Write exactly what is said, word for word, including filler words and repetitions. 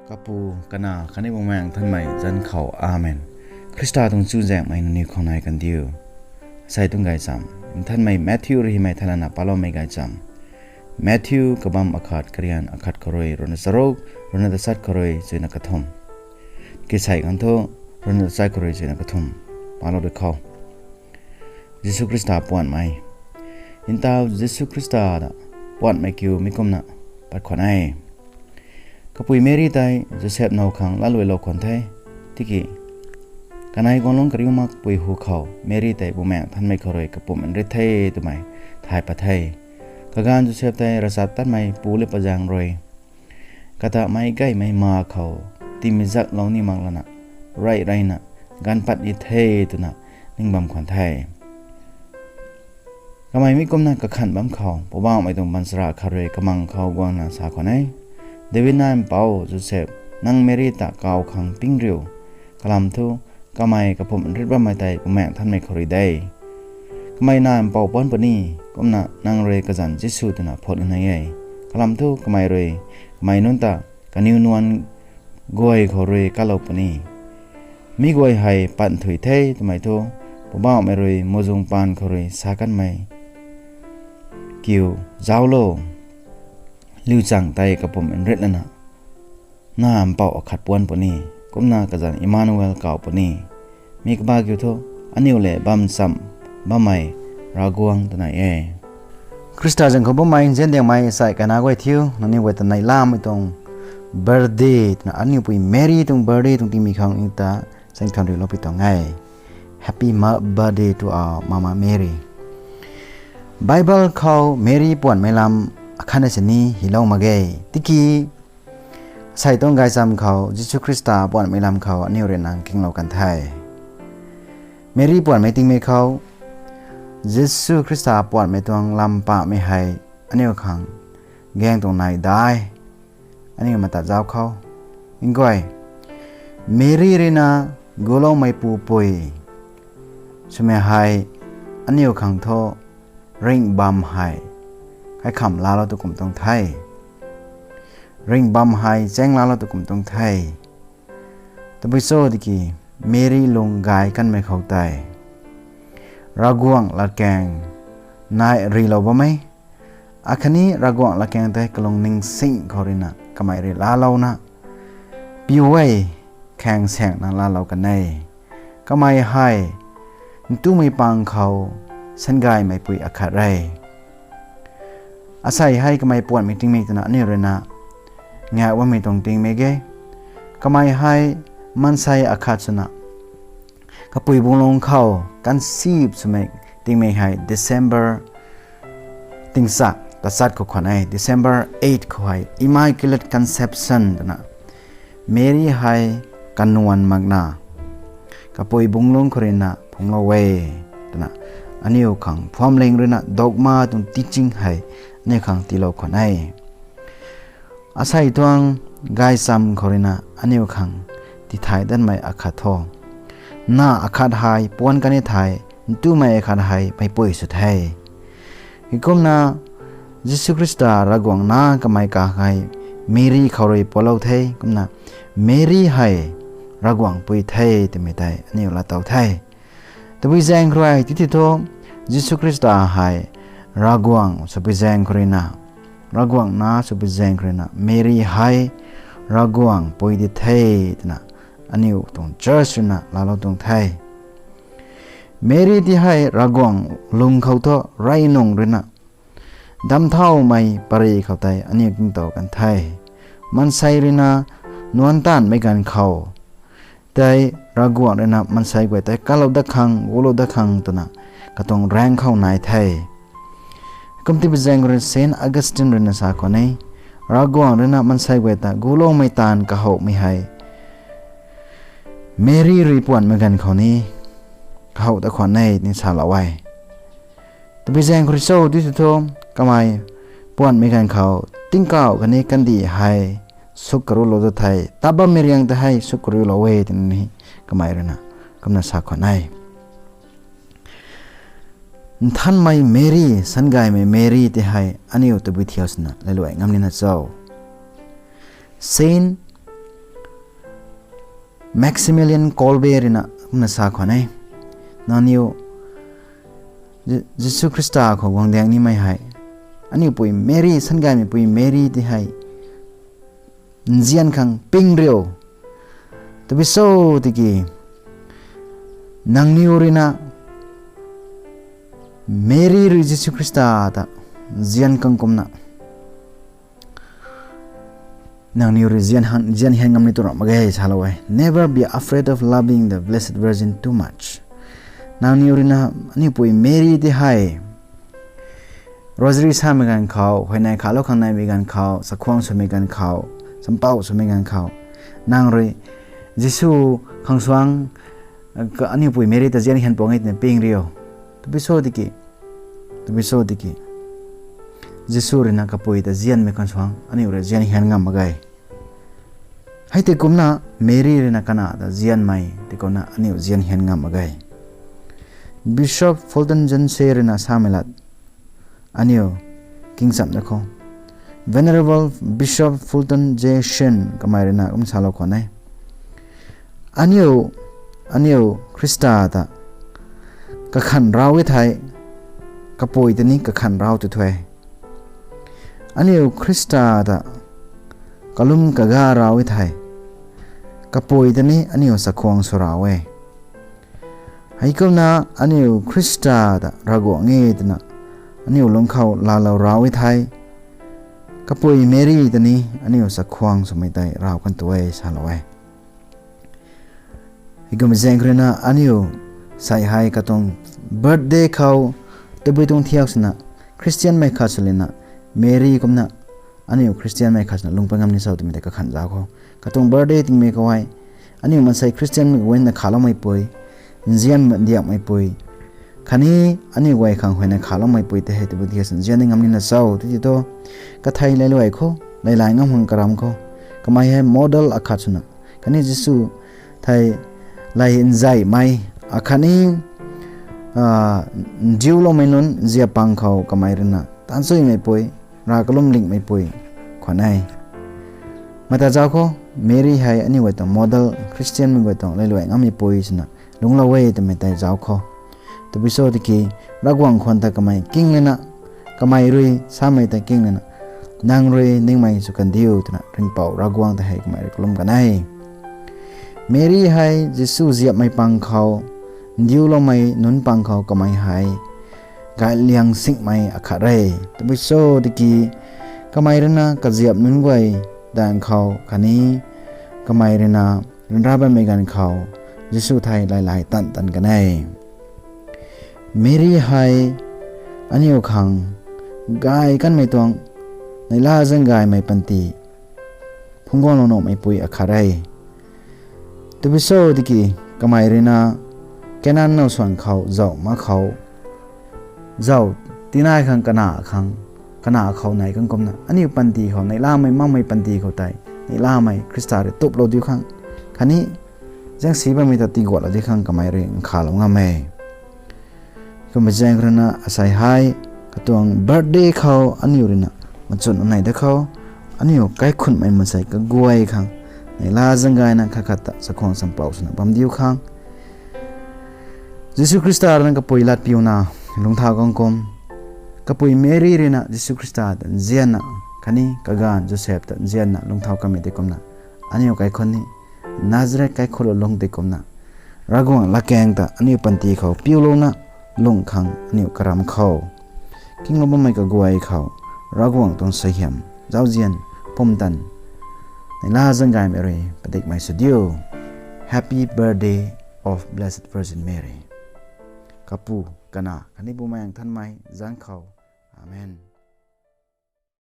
Kapu, Kanac khatni Bumaengh Nthanmei zanc khou, Amen. Khrista tuang chuzaenghmei nangniw khou nai kandiu. Asei tuang gaychamv, Nthanmei Matthew rui hymei thaylana paloumei gaychamv, Matthew kabamv akhat, karian akhat khou rui ruhna charuk, ruhna tachat khou rui chuina kathumh, kisei khang thu ruhna tachat khou rui chuina kathumh. Palou de khou. Jisu Khrista puanhmei. Ntaw Jisu Khrista ta puanhmei kiu mi kumna pat khwan e. Kapui Meri tei Joseph now khang latluailou khwan the. Tiki kanei guanglungc kariu makpui hu khou Meri tei Bumaengh Nthanmei khou rui kapumc nrit the twmei thay pat the. Kaganv Joseph tei ravchaptatmei pu le pazaeng rui kata meic gaymei ma khou timei zaklou ni mak lana, rey reyna ganv pat ni the twna ning bam khwan the. Kamei mi kumna kakhanh bam khou Poubauhmei tuang baanchara khat rui kamang khou guangna sa khwan e: David nac mpouh Joseph, nang Meri ta kaw khang ping riu. Kalam thu, kamei kapumc nrit bammei tei Bumaengh Nthanmei khou rui de. Kamei nac mpouh puanc puni, kumna nang rui kazanc Jisu twna phutlou nai e. Kalam thu kamei rui kamei nunc ta kaniw nuan guay khou rui kalou puni. Mi guay hei pat nthuih the twmei thu Poubauhmei rui muhzwng paan khou rui sa kanmei kiu, Zauclo, liuchang tei kapumc nrit lana nac mpouh akhat puanc puni, kumna kazanc Emmanuel kaw puni. Mi kaba kiu thu, aniu lev bam chamv bammei Ravguangc twna e. Khrista zaeng khou bammei nzian diangmei sai kaina guay thiu, nangniw guay ta neihlamei tuang birthday twna, aniu pui Meri tuang birthday tuang tingmik khang aniu ta zaeng than riulou pui tuang e. Happy ma-, birthday to our Mama Mary. Bible khou Meri puanhmei lam akhatna sini hylou mak ge. Tiki asei tuang gaychamv khou Jisu Khrista puanhmei lam khou aniu rui nang kinglou kan the. Meri puanhmei tingmik khou Jisu Khrista puanhmei tuang lam pahmei hei aniu khang gaeng tuang nai dai. Aniu mata zauc khou, nguay, Meri rui na guloumei pupui swmei hei aniu khang thu ringh bam hei kaikham laalou tu kum tuang the. Ringh bam hei chaeng laalou tu kum tuang the. Tabui cho tiki Meri lung gay kanmei khou tei Ravguangc latkaeng nai rilou bammei, akhatni Ravguangc latkaeng tei kalung ningsing khou rui na kamei rui laalouna piu e, khaeng saengna laalou kan e. Kamei hei ntumei pang khou sangaymeipui akhat re. Asei hei kamei puanhmei tingmik twna aniu rui na ngak bammei tuang tingmik e. Kamei hei maansei akhat swna kapui bunglung khou conceive swmei tingmik hei December tingsa tachat khou khwan e. December eight khou hei Immaculate Conception twna, Meri hei kanuan makna kapui bunglung khou rui na phungclou e twna aniu khang phuamling rui na dogma tuang teaching hei aniu khang tiilou khwan e. Asei tuang gaychamv khou rui na aniu khang tithay danmei akhat thu, nac akhat hei puanc kan e thei, ntumei akhat hei meipui sw the. Heikumna Jisu Khrista Ravguangc nac kamei kahei Meri khou rui puanclou the, kumna Meri hei Ravguangc pui the twmei tei aniu laatow the. Tabui zaeng khou rui titi thu, Jisu Khrista hei Ravguangc swpui zaeng khou rui na, Ravguangc nac swpui zaeng khou rui na, Meri hei Ravguangc pui di the twna aniu tuang church rui na laalou tuang the. Meri ti hei Ravguangc lung khou thu rey nung rui na damcthaumei pary khou tei aniu kingtow kan the. Maansei rui na nuanc taanvmei ganv khou tei Ravguangc rui na maansei guay tei kalou dat khang, gulou dat khang twna katuang raengc khou nai the. Kumtipui zaeng rui Saint Augustine rui na sa khwan e, Ravguangc rui na maansei guay ta guloumei taanv kahouhmei hei Meri rui puanhmei ganv khou ni kahouh ta khwan e ni salou e. Tabui zaeng khou rui cho titi thu, kamei puanhmei ganv khou tingkauh khatni kandih hei suk karuclou ta the, tat bammei riang ta hei suk karuclou e twna ni kamei rui na kumna sa khwan e. Nthanmei Meri, sangaymei Meri ti hei aniu tabui thiu swna lailuai ngam nina cho? Saint Maximilian Kolbe ruina kumna sa khwan e. Nangniw Jisu Khrista khou guangdiang nimei hei, aniu pui Meri, sangaymeipui Meri tei hei nzian khang ping riu. Tabui cho tiki, nangniw ruina Meri rui Jisu Khrista ta nzian khang kumna nangniw rui nzian hian ngam ni tu ramh mak ge salou e. Never be afraid of loving the Blessed Virgin too much. Nangniw ruina aniu pui Meri tei hei rosary samei ganv khou, huayney khalou khang naimei ganv khou, chakhwang swmei ganv khou, champouh swmei ganv khou, nang rui Jisu khang suang aniu pui Meri ta nzian hian puang e twna ping riu. Tabui cho tiki, tabui cho tiki, Jisu ruina kapui ta nzianmei khang suang aniu rui nzian hian ngam mak ge. Hei tei kumna Meri ruina kana ta nzianmei tei kumna aniu nzian hian ngam mak ge. Bishop Fulton J. Sheen ruina samei lat aniu kingcham da khou, Venerable Bishop Fulton J. Sheen kamei ruina kum salou khwan e. Aniu, aniu Khrista ta kakhan rau e thei, kapui ta ni kakhan rau tu the. Aniu Khrista ta kalum kaga rau e thei, kapui ta ni aniu chakhwang sw rau e. Heikumna aniu Khrista ta Ravguangc e twna aniu lungc khou laalou rau e thei, kapui Meri ta ni aniu chakhwang swmei tei rau kan tu e salou e. Heikum zaeng khou ruina aniu sei hei katuang birthday khou tabui tuang thiak swna Khristianmei khat sw lana Meri kumna aniu Khristianmei khat swna lung pat ngam ni cho twmei tei kakhan zauc khou. Katuang birthday tingmei khou hei aniu maansei Khristianmei guayna khaloumei pui, nzian ndiakmei pui, khatni aniu guay khang huayna khalou meipui tei hei tabui thiak swna nzian ni ngam nina cho titi tu, kathei lailuai khou, lailai ngam khang karam khou, kamei hei model akhat swna, khatni Jisu thei lay nzaihmei, akhatni ndiuloumei nunc ziap pang khou kamei ruina taanchuimeipui, rav kalum lingmeipui khwan e. Mata zauc khou, Meri hei aniu guay tuang model, Khristianmei guay tuang lailuai ngammeipui swna lungclou e twmei tei zauc khou. Tabui cho tiki, Ravguangc khwan ta kamei king lana, kamei rui samei tei king lana, nang rui ningmei sw kandiu twna ringhpouc Ravguangc ta hei kamei rui kalum kan e. Meri hei Jisu ziapmei pang khou, ndiuloumei nunc pang khou kamei hei gayliang singmei akhat re. Tabui cho tiki, kamei ruina kaziap nunc guay daeng khou khatni kamei ruina ryanra bammei ganv khou Jisu thei lailai tan tan kan e. Meri hei aniu khang gay kanmei tuang, neihla zaeng gaymei panty phungcguanglou nuhmeipui akhat re. Tabui cho tiki, kamei ruina Kanan now suan khou zauh mak khou, zauh tinai khang kana khang, kana khou nai khang kumna aniu panty khou, neihlamei makmei panty khou tei neihlamei Khrista rui tuplou diu khang, khatni zaengsi bammei ta tiguatlou diu khang kamei rui nkhavlou ngam e. Kumna zaeng khou ruina asei hei katuang birthday khou aniu ruina machun nai da khou, aniu kaikhunhmei maansei kaguay khang neihla zaeng gayna khat khat ta chakhwang champouh swna bam diu khang, Jisu Khrista ruina kapui latpiuna lungcthau khang kum, kapui Meri ruina Jisu Khrista ta nzianna, khatni kaganv Joseph ta nzianna lungcthau kanmei tei kumna, aniu kaikhunc ni Nazareth kaikhunc lungc tei kumna, Ravguangc latkaeng ta aniu panty khou piulouna lungh khang aniu karam khou, kinglou bammei kaguay khou, Ravguangc tuang suaihiam, zauzian, pumtan, neihla zaeng gaymei rui padikmei sw diu. Happy birthday of Blessed Virgin Mary. Kapu, Kanac khatni Bumaengh Nthanmei zanc khou. Amen.